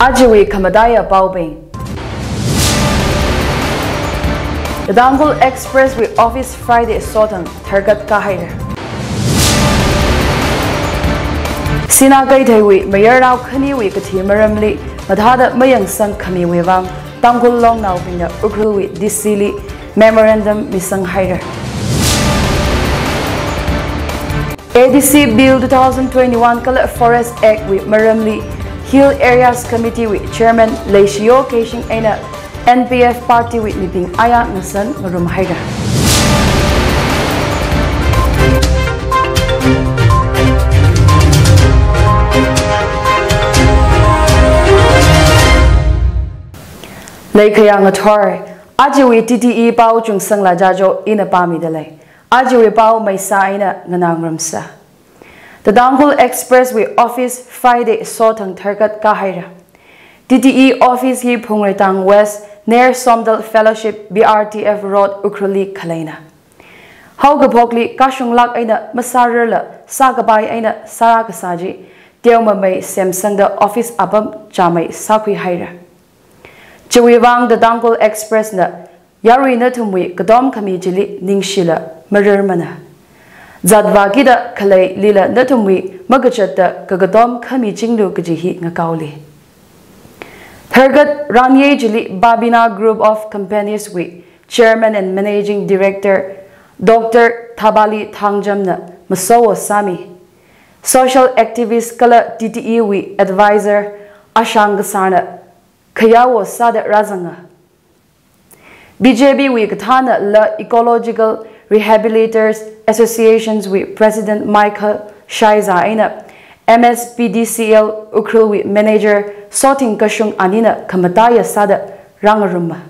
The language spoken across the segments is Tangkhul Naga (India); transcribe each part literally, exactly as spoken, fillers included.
Ajawui khamataiya paobing. The Tangkhul Express wui office Friday sothang tharkat kahaira. Sina Keitheiwui mayarnao khaniwui kathi maramli mathāda mayangsang khamiwui vang Tangkhul longnaobingna Ukhrulwui D C li memorandum misang haira. A D C Bill two thousand twenty-one kala Forest Act wui maramli Hill Areas Committee wui Chairman Leishiyo Keishing eina N P F party wui mibing aya ngasan ngarum haira. Leikhayang athor, ajawui T T E pao chungsangla jajo ina pāmida lei. Ajawui pao maisa eina nganā ngarumsa. The Tangkhul Express wui office Friday sothang tharkat kahaira. T T E office hi Phungreitang West, near Somdal Fellowship, B R T F Road, Ukhrulli khaleina. Haokaphokli kashunglāk eina masārarla sākapai eina sārā kasā chi teomamei semsangda office apam chāmei sākhui haira. Chiwui vang The Tangkhul Express na yarui nathumwui katom khami chili ningshila mararmana. Zatvākida khaleilila nathumwui makachatta kakatom khami chinglu kaji hi ngakaoli. Tharkat ranyei chili Babina Group of Companies wui Chairman and Managing Director Doctor Thabali Thangjamna masowo sāmi. Social activist kala T T E wui advisor Ashang Kasarna khayawo sāda rāzanga. B J P wui kathānala Ecological Rehabilitators Associations wui President Michael Shaiza eina M S P D C L Ukhrul wui Manager Sothing Kashung anina khamataiya sāda rāngaruma.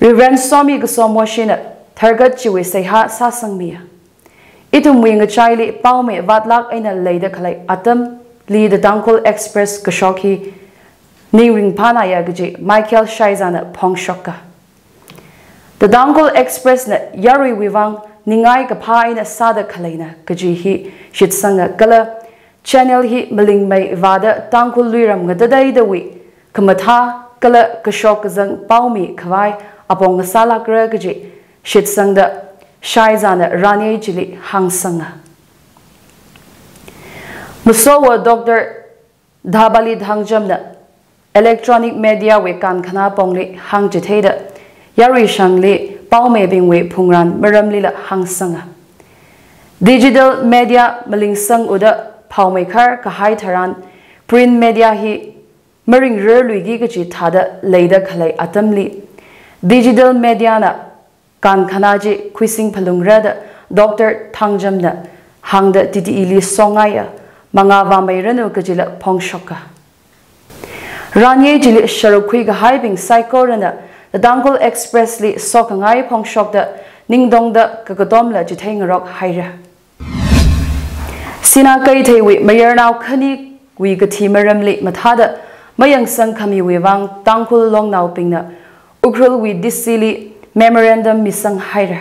Reverend Somi Kasomwashina tharkat chiwui seihā sāsangmiya. Ithumwui ngachaili paomei vātlāk eina leida khalei atamli The Tangkhul Express kashok hi ning ringphānaya kaji Michael Shaizana phongshoka. The Tangkhul Express na yaruiwui vang ningai kaphā eina sāda khaleina kaji hi shitsanga kala channel hi malingmei vāda Tangkhul luiram ngatataidawui khamathā kala kashok kazang paomi khavai apong ngasālākra kaji shitsangda Shaizana ranyei chili hāngsanga. Masowo Doctor Thabali Thangjamna electronic media wui kankhana pongli hāngchitheida yarui shangli paomeibingwui phungran maramlila hāngsanga. Digital media malingsang uda phaomeikhar kahai tharan print media hi maringrarluiki kaji thāda leida khalei atamli digital media na kankhana chi khuising phalungra da Doctor Thangjamna hāngda T T E li songaiya mangā vāmeiranu kajila phongshoka. Ranyei chili sharuk khui kahaibing saikorana The Tangkhul Express li sokhangai phongshokda ningtongda kakatomla chitheingarok haira. Sina Keitheiwui mayarnao khaniwui kathi maramli mathāda mayangsang khamiwui vang Tangkhul longnaobingna Ukhrulwui D C li memorandum misang haira.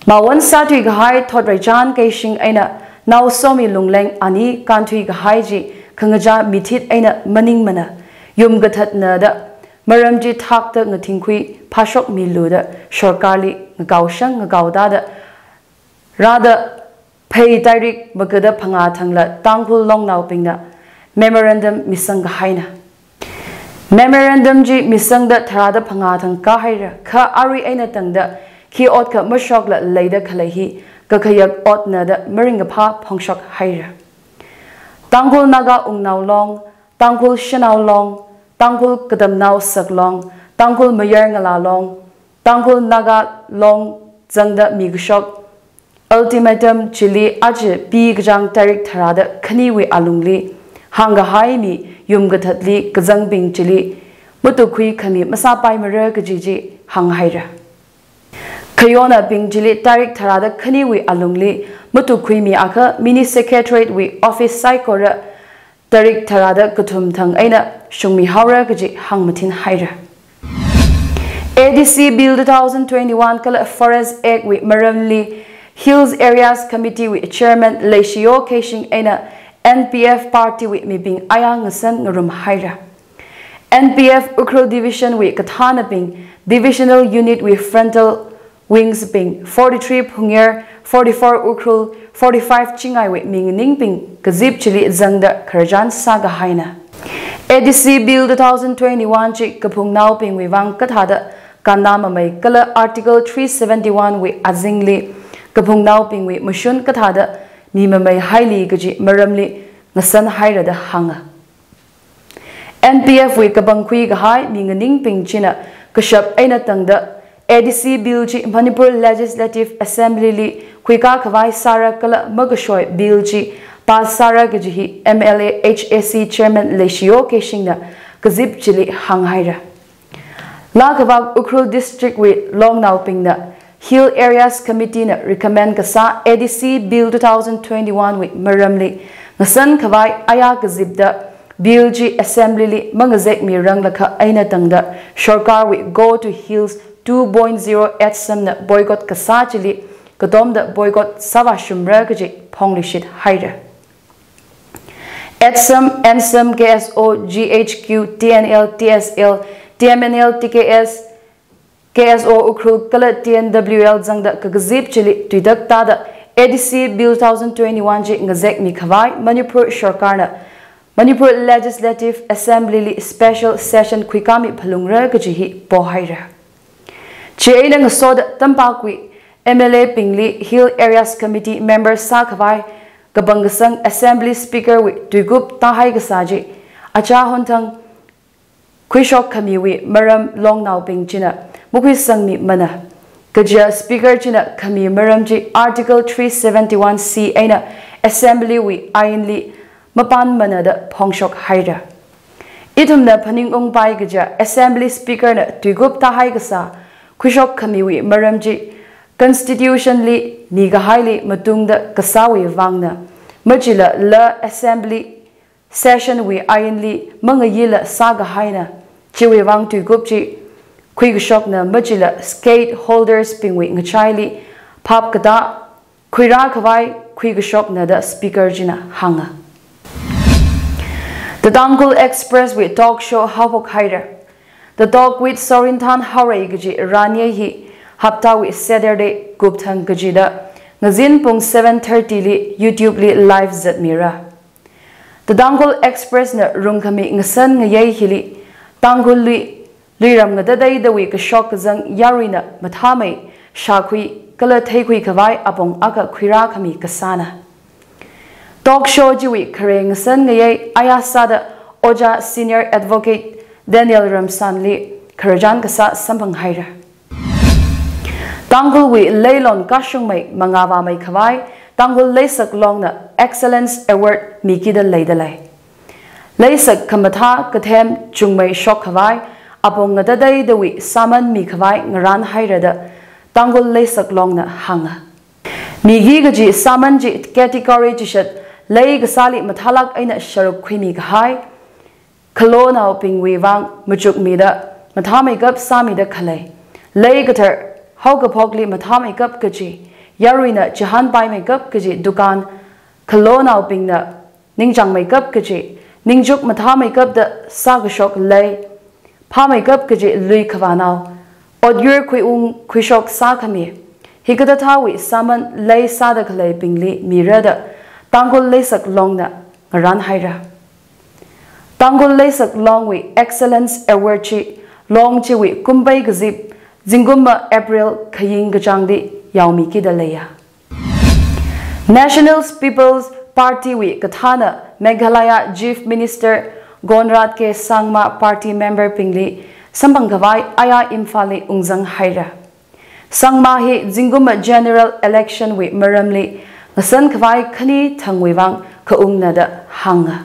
Mawon sāthui kahai Thotreichan Keishing eina Naosomi Lungleng ani kānthui kahai chi khangachā mithit eina maningmana, yum kathatna da maram chi thakta ngathingkhui phāshokmilu da sorkarli ngakaoshang ngakaoda da rāda Phei tarik magada phangā thangla Tangkhul longnaobingna memorandum misang kahaina. Memorandum chi misangda tharāda phangā thang kahaira, kha arui eina tangda khi ot kha mashokla leida khalei hi kakhayak otna da maringkaphā phongshok haira. Tangkhul Naga Wungnao Long, Tangkhul Shanao Long, Tangkhul Katamnao Sak Long, Tangkhul Mayar Ngala Long, Tangkhul Naga Long zangda mikashok ultimatum chili aja pi kachāng tarik tharāda khaniwui alungli hāngkahai mi yum kathatli kazangbing chili matukkhui khami masāpaimara kaji chi hānghaira. Khayonabing chili tarik tharāda khaniwui alungli matukkhui mi akha Mini Secretariat wui office saikora tarik tharāda kathum thang eina shungmihaora kaji hāngmathin haira. A D C Bill two thousand twenty-one kala Forest Act wui maramli Hills Areas Committee wui Chairman Leishiyo Keishing eina N P F Party wui mibing aya ngasan ngarum haira. N P F Ukhrul Division wui kathānabing, Divisional Unit wui frontal wings bing, forty-three Phungyer, forty-four Ukhrul, forty-five Chingai wui minganingbing kazip chili zangda khararchan sākahaina. A D C Bill two thousand twenty-one chi kaphungnaobingwui vang kathāda kannamamei kala Article three seventy-one wui azingli kaphungnaobingwui mashun kathāda mimamei haili kaji maramli ngasan haira da hānga. N P F wui kapangkhui kahai minganingbing china kashap eina tangda A D C Bill chi Manipur Legislative Assembly li khuikā khavai sāra kala makashoi Bill chi pass sāra kaji hi M L A H A C Chairman Leishiyo Keishingna kazip chili hānghaira. Laa kavak Ukhrul District wui longnaobingna Hill Areas Committee na recommend kasā A D C Bill two thousand twenty-one wui maramli ngasan khavai aya kazipda Bill chi Assembly li mangazekmiranglakha eina tangda sorkarwui Go to Hills two point zero athsam na boycott kasā chili katomda boycott sāvāshumra kaji phongluishit haira. Athsam, ANSAM, K S O, G H Q, T N L, T S L, T M N L, T K S, K S O Ukhrul kala T N W L zangda kakazip chili tuitak tāda A D C Bill two thousand twenty-one chi ngazekmi khavai Manipur sorkarna Manipur Legislative Assembly li special session khuikāmi phalungra kaji hi pohaira. Chieina ngasoda tampakwui M L A bingli Hill Areas Committee member sākhavai kapangkasang Assembly Speaker wui tuikup tāhai kasā chi Acha Honthang khuishok khamiwui maram longnaobing china makhuisangmimana. Kaja Speaker china khami maram chi Article three seventy-one C eina Assembly wui ainli mapānmana da phongshok haira. Ithumna phaningungpai kaja Assembly Speaker na tuikup tāhai kasā khuishok khamiwui maram chi Constitution li mikahaili matungda kasāwui vangna, machila la Assembly session wui ainli mangayila sākahaina, chiwui vang tuikup chi khuikashokna machila stakeholders bingwui ngachaili phap katā khuirā khavai khuikashokna da Speaker china hānga. The Tangkhul Express wui talk show haophok haira. The Talk with Sorinthan Haorei kaji ranye hi haptawui Saturday kupthang kachida ngazin pung seven thirty li YouTube li live zatmira. The Tangkhul Express na rungkhami ngasan ngayei hili Tangkhul lui, luiram ngatateidawui kashok kazang yaruina mathāmei shākhui kala theikhui khavai apong akha khuirā khami kasāna. Talk show chiwui khare ngasan ngayei aya sāda Ojā Senior Advocate Daniel Ramsanli khararchan kasā samphang haira. Tangkhulwui leilon kashungmei mangāvāmei khavai Tangkhul Leisak Longna Excellence Award mikida leidalei. Leisak khamathā kathem chungmei shok khavai apong ngatateidawui sāman mikhavai ngarān haira da Tangkhul Leisak Longna hānga. Miki kaji sāman chi category chishat lei kasāli mathālāk eina sharuk khuimi kahai, khalonaobingwui vang machukmida mathāmeikap sāmida khalei, lei kathar haokaphokli mathāmeikap kaji, yaruina chihānpaimeikap kaji dukan, khalonaobingna ningchāngmeikap kaji, ningchuk mathāmeikapda sākashok lei, phāmeikap kaji lui khavānao, otyur khuiung khuishok sākhami, hikathāthāwui sāman lei sāda khaleibingli mira da Tangkhul Leisak Longna ngarān haira. Tangkhul Leisak Longwui Excellence Award chi long chiwui kumpei kazip zingkumva April khaying kachāngli yaomikida leiya. National People's Party wui kathāna Meghalaya Chief Minister Conrad K Sangma party member bingli samphang khavai aya Imphalli ungzang haira. Sangma hi zingkumva general election wui maramli ngasan khavai khani thangwui vang khaungna da hānga.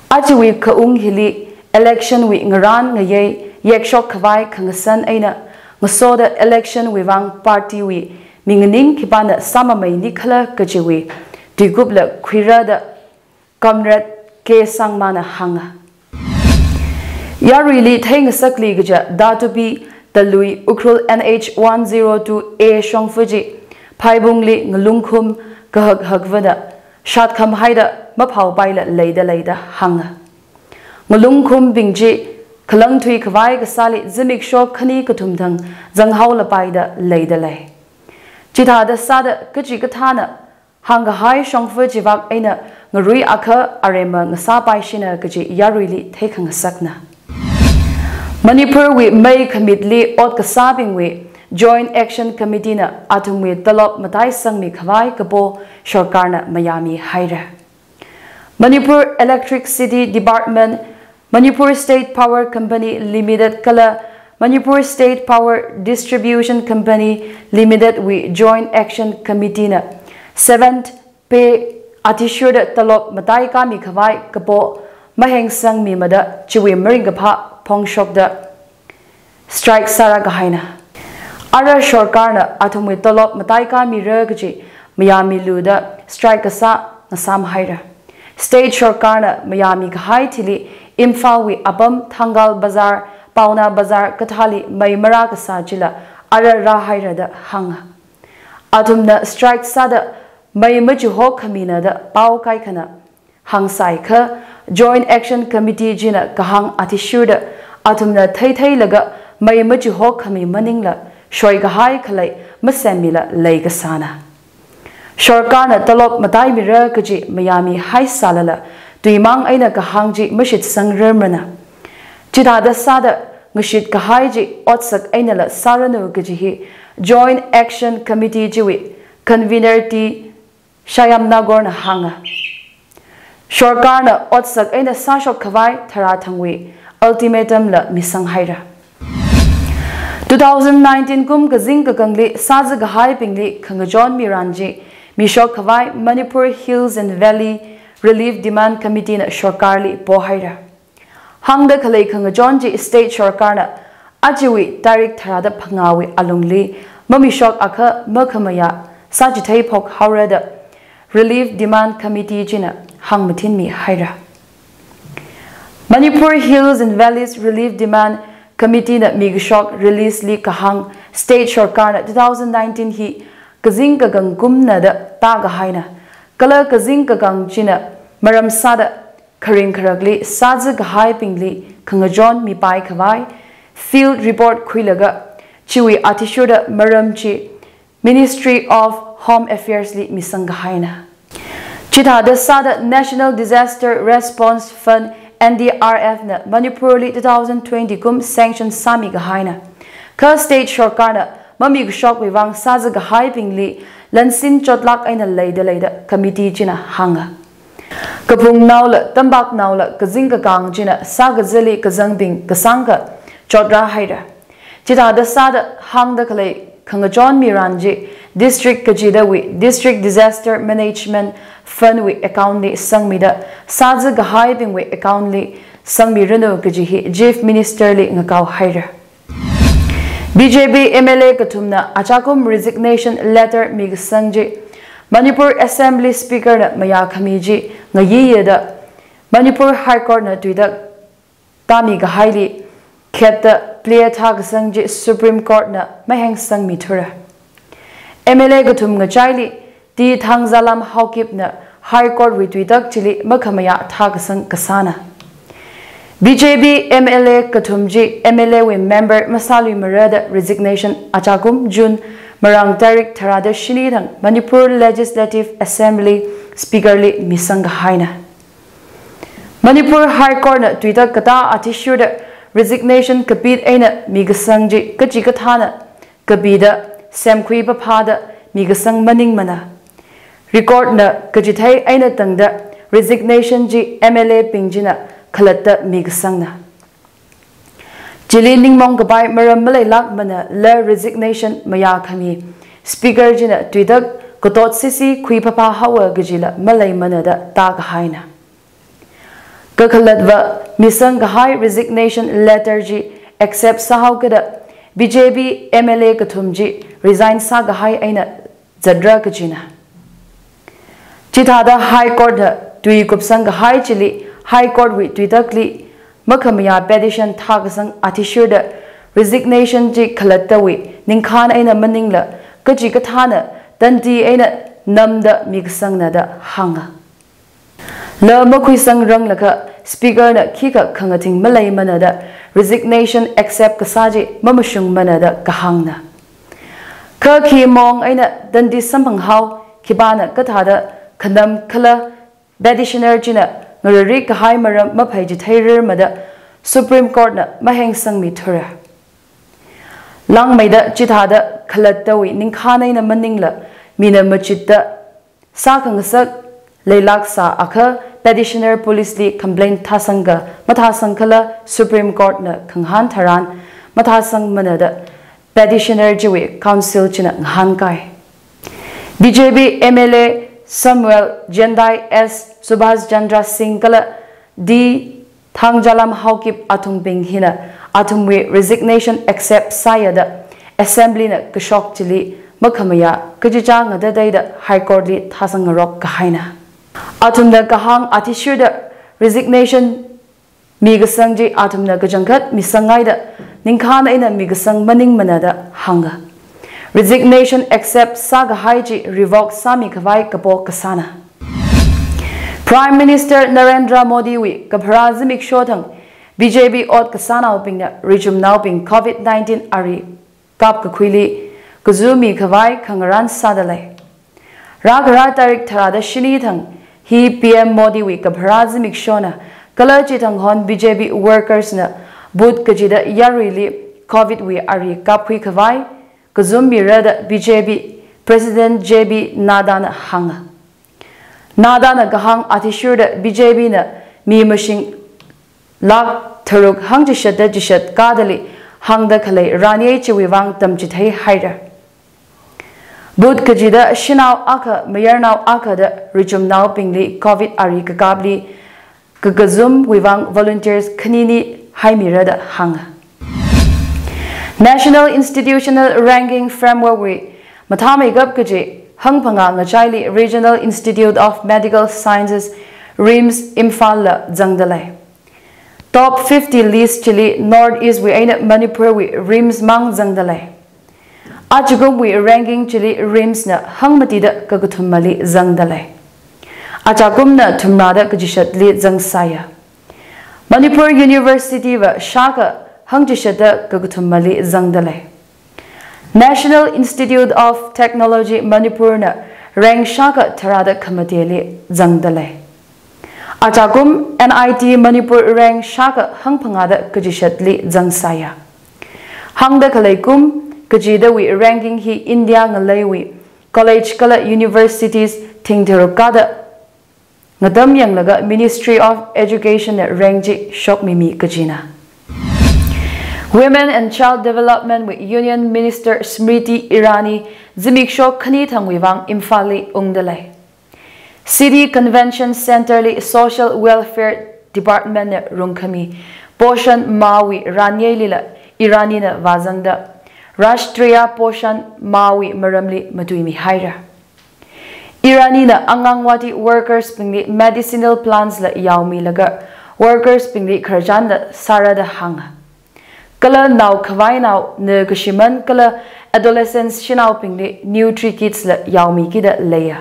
Ajawui khaung hili election wui ngarān ngayei yekshok khavai khangasan eina ngasoda election wui vang party wui minganing khipāna sāmamei nikhala kajiwui tuikupla khuira da Conrad K Sangmana hānga. Yaruili theingasakli kaja Datupi Talui Ukhrul N H one zero two A shongfa chi phaibungli ngalungkhum kahak hakvada shatkhamhaida maphao paila leida leida hānga. Ngalungkhumbing chi khalangthui khavai kasāli zimiksho khani kathum thang zanghao lapaida leida lei. Chithāda sāda kachikathāna hāngkahai shongfa chivak eina ngarui akha aremma ngasāpaishina kaji yaruili theikhangasakna. Manipurwui mei khamitli ot kasābingwui Joint Action Committee na athumwui talop mataisangmi khavai kapo sorkarna mayāmihaira. Manipur Electricity Department, Manipur State Power Company Limited kala Manipur State Power Distribution Company Limited wui Joint Action Committee na seventh pay athishurda talop mataikāmi khavai kapo mahengsangmimada chiwui maringkaphā phongshokda strike sāra kahaina. Ara sorkarna athumwui talop mataikāmira kaji mayāmiluda strike kasā ngasāmhaira. State sorkarna mayāmi kahai thili Imphalwui apam Thangal Bazar, Paona Bazar kathāli mei marā kasā chila ara rāhaira da hānga. Athumna strike sāda mei machihokhamina da pao kaikhana hāngsai kha, Joint Action Committee china kahāng athishurda athumna theitheilaga mei machihokhami maningla shoikahai khalei masemmila leikasāna. Sorkarna talop mataimira kaji mayāmihaisālala, tuimang eina kahāng chi mashitsangrarmana. Chithāda sāda ngashit kahai chi otsak einala sāranu kaji hi Joint Action Committee chiwui convener T Shayam Nagorna hānga. Sorkarna otsak eina sāshok khavai tharāthangwui ultimatum la misanghaira. Two thousand nineteen kum kazing kakangli sāzā kahaibingli khangachon miran chi mishok khavai Manipur Hills and Valley Relief Demand Committee na sorkarli pohaira. Hāngda khalei khangachon chi state sorkarna ajawui tarik tharāda phangāwui alungli mamishok akha makhamayā sāchitheiphok haora da Relief Demand Committee china hāngmathinmihaira. Manipur Hills and Valleys Relief Demand Committee na mikashok release li kahāng state sorkarna two thousand nineteen hi kazing kakang kumna da tākahaina. Kala kazing kakang china maram sāda kharing kharakli sāzā kahaibingli khangachon mipai khavai field report khuilaga chiwui athishurda maram chi Ministry of Home Affairs li misang kahaina. Chithāda sāda National Disaster Response Fund, N D R F na Manipur li two thousand twenty kum sanction sāmi kahaina. Kha state sorkarna mamikashokwui vang sāzā kahaibingli lansin chotlak eina leida leida committee china hānga. Kaphungnaola, tampaknaola, kazing kakang china sākazāli kazangbing kasāngkha chotrāhaira. Chithāda sāda hāngda khalei khangachon miran chi district kachidawui District Disaster Management Fund wui account li sangmida sāzā kahaibingwui account li sangmiranu kaji hi Chief Minister li ngakaohaira. B J P M L A kathumna achakum resignation letter mikasang chi Manipur Assembly Speaker na mayākhami chi ngayiya da Manipur High Court na tuitak tāmi kahaili khetta plea thākasang chi Supreme Court na mahengsangmithura. M L A kathum ngachaili T Thangzalam Haokip na High Court wui tuitak chili makhamayā thākasang kasāna. B J P M L A kathum chi M L A wui member masāluimara da resignation achakum June marāng tarik tharāda shini thang Manipur Legislative Assembly Speaker li misang kahaina. Manipur High Court na tuitak katā athishurda resignation kapit eina mikasang chi kachikathāna kapida semkhui paphāda mikasang maningmana. Record na kachithei eina tangda resignation chi M L A bing china khalatta mikasangna. Chili ningmaong kapai maram maleilākmana la resignation mayākhami Speaker china tuitak katotsisi khuiphapha haowa kajila maleimana da tākahaina. Kakhalatva misang kahai resignation letter chi accept sāhaokida B J P M L A kathum chi resign sākahai eina zatra kajina. Chithāda High Court na tui kupsang kahai chili High Court wui tuitakli makhamayā petition thākasang athishurda resignation chi khalattawui ningkhān eina maningla kachikathāna tandi eina namda mikasangna da hānga. La makhuisangranglakha Speaker na khikha khangathing maleimana da resignation accept kasā chi mamashungmana da kahāngna. Kha khi mong eina tandi samphanghao, khipāna kathāda khanam khala petitioner china ngarari kahai maram maphaichitheirarmada Supreme Court na mahengsangmithura. Langmeida chithāda khalattawui ningkhān eina maningla mina machitda sākhangasak leilāk sāakha petitioner police li complaint thāsangka mathāsangkhala Supreme Court na khangahān tharan mathāsangmana da petitioner chiwui counsel china ngahānkai. B J P M L A Samuel Jindal, S Subhash Chandra Singh kala D Thangjalam Haokip athumbing hina athumwui resignation accept sāya da assembly na kashok chili makhamayā kachichā ngateida High Court li thāsangngarok kahaina. Athumna kahāng athishurda resignation mikasang chi athumna kachangkhat misanghaida ningkhān eina mikasang maningmana da hānga. Resignation accept sākahai chi revoke sāmikhavai kapo kasāna. Prime Minister Narendra Modi wui kapharā zimiksho thang B J P ot kasānaobingna richumnaobing covid nineteen ari kapkakhuili kazumikhavai khangarān sādalei. Rākhara tarik tharāda shini thang hi P M Modi wui kapharā zimikshona kala chithanghon B J P workers na booth kachida yaruili covid wui ari kapkhuikhavai kazummira da B J P President J P Nadda na hānga. Nadda na kahāng athishurda B J P na mi mashing lakh tharuk hangchishatda chishat kadali hāngda khalei ranyei chiwui vang tamchitheihaira. Booth kachida shanao akha mayarnao akha da richumnaobingli covid ari kakapli kakazumwui vang volunteers khanini haimira da hānga. National Institutional Ranking Framework wui mathāmeikap kaji hangphangā ngachaili Regional Institute of Medical Sciences, RIMS, Imphal la zangdalei. Top fifty list chili North East wui eina Manipur wui RIMS mang zangdalei. Ajakumwui ranking chili RIMS na hangmatida kakathumali zangdalei. Ajakumna thumrāda kachishatli zangsāya. Manipur University va shākha hangchishatda kakathumali zangdalei. National Institute of Technology Manipur na rank shākha tharāda khamateli zangdalei. Ajakum N I T Manipur rank shākha hangphangāda kachishatli zangsāya. Hāngda khalei kum kachidawui ranking hi India ngaleiwui college kala universities thingtharuk kada ngatamyanglaga Ministry of Education na rank chi shokmimi kachina. Women and Child Development wui Union Minister Smriti Irani zimiksho khani thangwui vang Imphal li ungdalei. City Convention Centre li Social Welfare Department na rungkhami Poshan Maah wui ranyeilila Irani na vāzangda Rashtriya Poshan Maah wui maramli matuimihaira. Irani na Anganwadi workers bingli medicinal plants la yaomilaga workers bingli khararchan la sāra da hānga. Kala nao khavainao na kashiman kala adolescents shanaobingli nutri kits la yaomikida leiya.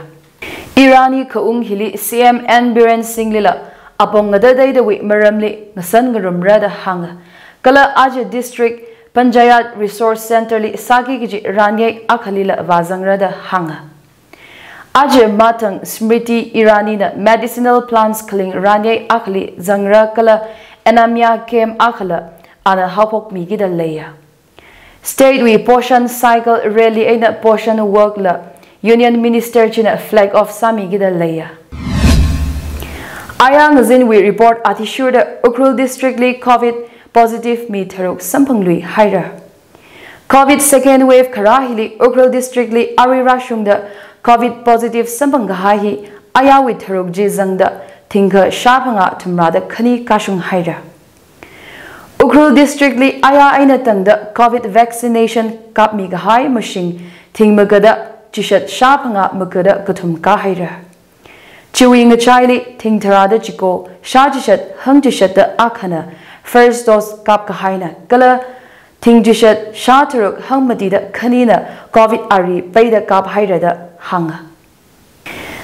Irani khaung hili C M N Biren Singh lila apong ngadadeidawui maramli ngasan ngarumra da hānga. Kala aja District Panchayat Resource Centre li sāki kaji ranyei akhalila vāzangra da hānga. Aja mathang Smriti Irani na medicinal plants khaling ranyei akhali zangra kala anemia camp akhala ana haophokmikida leiya. State wui Poshan Cycle Rally eina Poshan Walk la Union Minister china flag off sāmikida leiya. Aya ngazinwui report athishurda Ukhrul District li covid positive mi tharuk samphangluihaira. Covid second wave kharā hili Ukhrul District li arui rāshungda covid positive samphang kahai hi ayawui tharuk chi zangda thingkha shāphangā thumrāda khani kashunghaira. Ukhrul District li aya eina tangda covid vaccination kapmi kahai mashing thing magada chishat shāphangā magada kathum kāhaira. Chiwui ngachaili thing tharāda chiko shā chishat hangchishatda akhana first dose kap kahaina kala thing chishat shā tharuk hangmatida khanina covid ari peida kaphaira da hānga.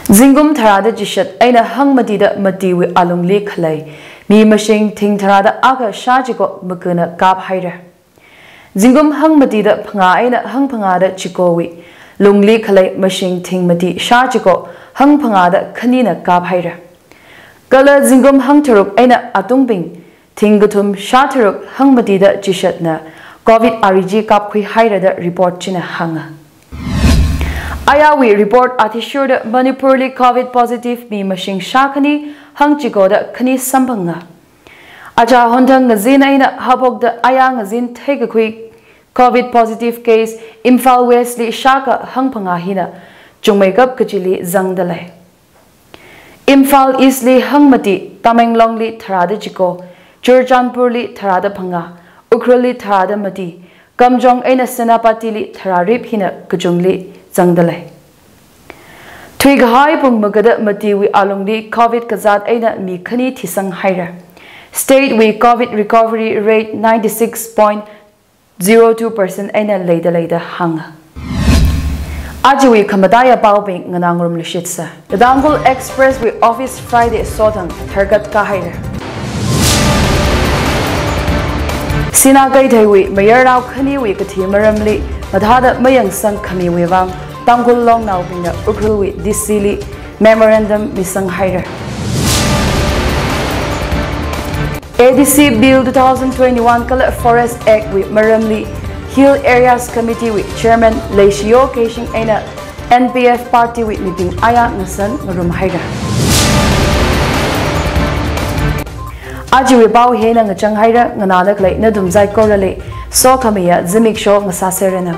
Zingkum tharāda chishat eina hangmatida matiwui alungli khalei mi mashing thing tharāda akha shā chiko magana kaphaira. Zingkum hangmatida phangā eina hangphangāda chikowui lungli khalei mashing thing mati shā chiko hangphangāda khanina kaphaira. Kala zingkum hangtharuk eina atungbing thing kathum shā tharuk hangmatida chishatna Covid R G kapkhui haira da report china hānga. Ayāwui report athishurda Manipurli Covid positive mi mashing shā khani hangchikoda khani samphanga. Achā honthang ngazin eina haophokda ayā ngazin theikakhui Covid positive case Imphal West li shākha hangphangā hina chungmeikap kachili zangda lei. Imphal East li hangmati, Tamenglong li tharāda chiko, Churachandpur li tharāda phangā, Ukhrul li tharāda mati, Kamjong eina Senapati li tharārip hina kachungli zangda lei. Thuikahai pung magada matiwui alungli Covid kazāt eina mi khani thisang haira. State wui Covid recovery rate ninety six point zero two percent eina leida lei da hānga. Ajawui khamataiya paobing nganā ngarum lushitsa. The Tangkhul Express wui office Friday sothang tharkat kahaira. Sinā Keitheiwui mayarnao khaniwui kathi maramli mathāda mayangsang khamiwui vang Tangkhul longnaobingna Ukhrulwui D C li memorandum misang haira. A D C Bill two thousand twenty-one kala Forest Act wui maramli Hill Areas Committee wui Chairman Leishiyo Keishing eina N P F party wui mibing ayā ngasan ngarum haira. Ajawui pao hina ngachang haira, nganāda khalei nathum saikorali sokhamayā zimiksho ngasāseranu.